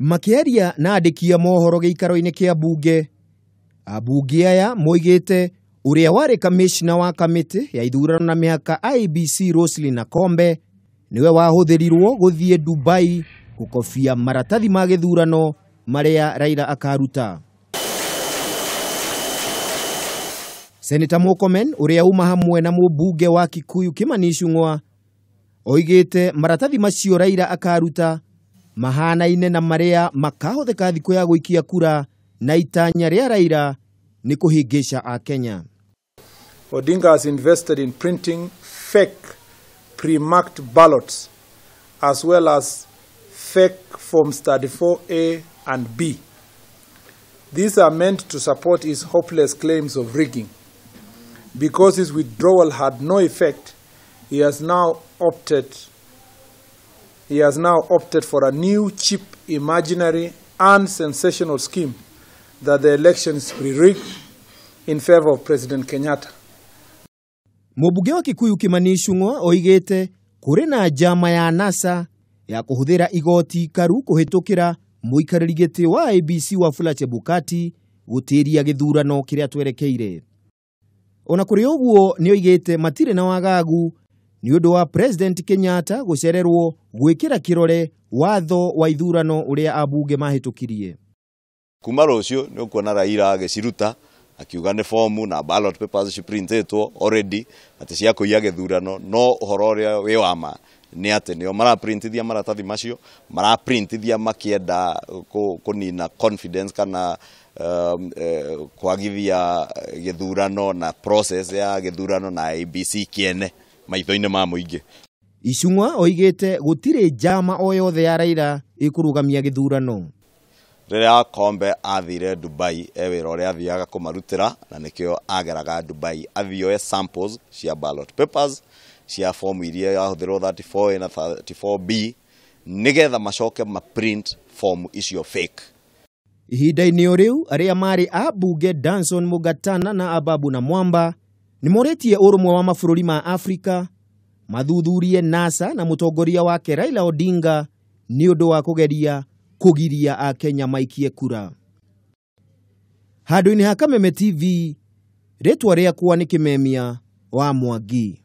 Makĩaria na andĩki a mohoro gĩikaro-inĩ kĩa mbunge, ambunge aya moigĩte ũrĩa warĩ kamishna wa kamĩtĩ ya ithurano na mĩhaka IEBC Roselyn Akombe nĩwe wahũthĩrirwo gũthiĩ Dubai gũkobia maratathi ma gĩthurano marĩa Raila akaruta. Seneta Murkomen ũrĩa uma hamwe na mũmbunge wa Kikuyu Kimani Ichung'wa oigĩte maratathi macio Raila akaruta mahanaine na marĩa makahũthĩka thikũ ya gũikia kura na itanya rĩa Raila nĩ kũhĩngĩca Akenya. Odinga has invested in printing fake pre-marked ballots as well as fake forms 34A and B. These are meant to support his hopeless claims of rigging. Because his withdrawal had no effect, he has now opted for a new, cheap, imaginary and sensational scheme that the election is pre-rigged in favor of President Kenyatta. Mũmbunge wa Kikuyu Kimani Ichung'wa oigĩte kũrĩ na njama ya NASA ya kũhũthĩra igoti karu kũhĩtũkĩra mũikarĩri gĩtĩ wa IEBC Wafula Chebukati gũtĩria gĩthurano kĩrĩa twerekeire. Ona kũrĩ ũguo nĩ oigĩte matirĩ na wagagu nĩ ũndũ wa President Kenyatta gũcererwo gwĩkĩra kĩrore watho wa ithurano ũrĩa ambunge mahĩtũkirie. Kuma rũciũ nĩ ũkuona Raila agĩciruta akiuga nĩ fomu na ballot papers ciprintĩtwo already atĩ cia kũiya gĩthurano, no ũhoro ũrĩa wĩ wa ma nĩ atĩ nĩo maraprintithia maratathi macio, maraprintithia makĩenda kũnina confidence kana kwagithia gĩthurano na process ya gĩthurano na IEBC kĩene maitho-inĩ ma mũingĩ. Ichung'wa oigĩte gũtirĩ njama o yothe ya Raila ĩkũrũgamia gĩthurano. Rĩrĩa Akombe athire Dubai e wĩra ũrĩa athiaga kũmarutĩra na nĩkĩo ageraga Dubai athiĩ oe samples cia ballot papers cia form iria yahũthĩrwo 34A na 34B nĩgetha macoke ma print form icio fake. Ihinda-inĩ o rĩu arĩa marĩ ambunge Danson Mungatana na Ababu na Mwamba nĩmorĩtie ũrũmwe wa mabũrũri ma Afrika mathuthurie NASA na mũtongoria wake Raila Odinga nĩ ũndũ wa kũgeria kũgiria Akenya maikie kura. Handũ-inĩ ha Kameme TV, rĩtwa rĩakwa nĩ Kĩmemia wa Mwangi.